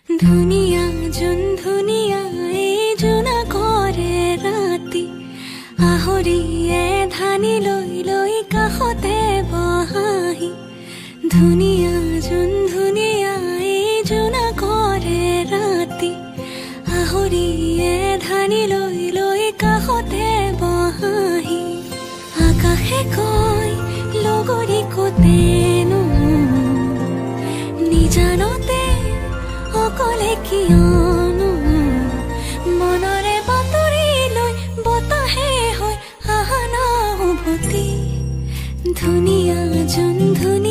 ধুনীয়া জোন ধুনীয়া এই জোনাকৰে ৰাতি, আহৰিয়ে ধানি লৈ লৈ কাষতে বহাহি। ধুনীয়া জোন ধুনীয়া এই জোনাকৰে ৰাতি, আহৰিয়ে ধানি লৈ লৈ কাষতে বহাহি। আকাশে কয় লগৰী ক'তেনো, নিজানতে অকলে কিয়নো, মনৰে বাতৰি লৈ বতাহে হৈ আহা না উভতি। ধুনীয়া জোন ধুনীয়া